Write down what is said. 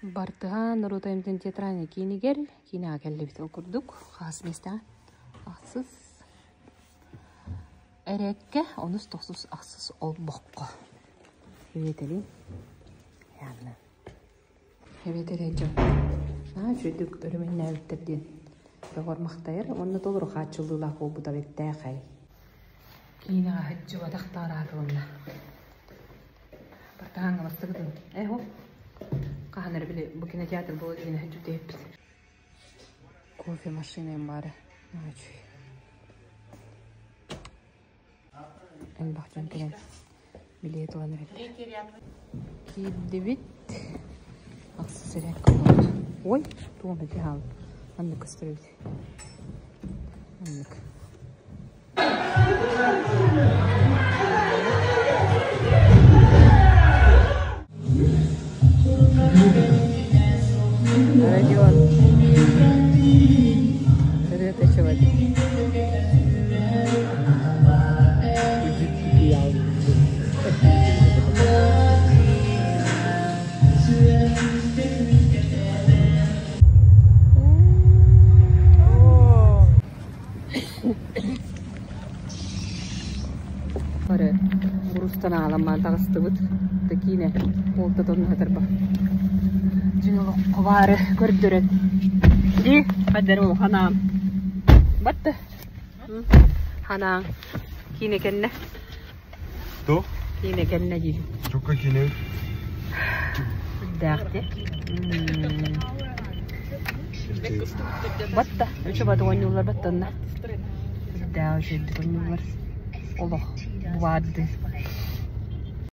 Бартыһаан норуот айымньытын театральнай киинигэр киинэҕэ кэллибит. Ол курдук хаһыс миэстэҕэ? Ахсыс эрээккэ онус тохсус ахсыс олбоххо. Эбиэтэлиин Яна. Эбиэтэлиин дьон. Наһаа үчүгэйдик өрөмүөннээбиттэр диэн бөҕөр махтайар уонна толору хааччыллыылаах буолбута бэртээхэй. Киинэҕэ сылдьыбатах тараатылынна. Бартаһааҥҥа бастакытын Эһо хаһан эрэ били бу кинотеатр буола илигинэ сылдьыбыт Кофе машина баара. Үчүгэй. Элбэх дьон кэлэн билиэт ылан эрэллэр. Киирдибит. Ахсыс эрээккэ олорор. Ой, туом эти хаалбыт. Маннык көстөр эбит. Маннык. Родион. Ырыата чувак. Бары урустан ааламмаан таҕыстыбыт. Киинэ уолта тонна Дьиҥ олоххо баары көрдөрөн. Дии, хайдары улахан аам. Батта. Ханаан. Киинэ кэннэ. То? Киинэ кэннэ диибин. Чукка киинэ. Үрдээхти. Батта. Үчү баты оонньууллар баттанна. Үрдээх үчүгүйдүк оонньууллар. Олох бу баарды.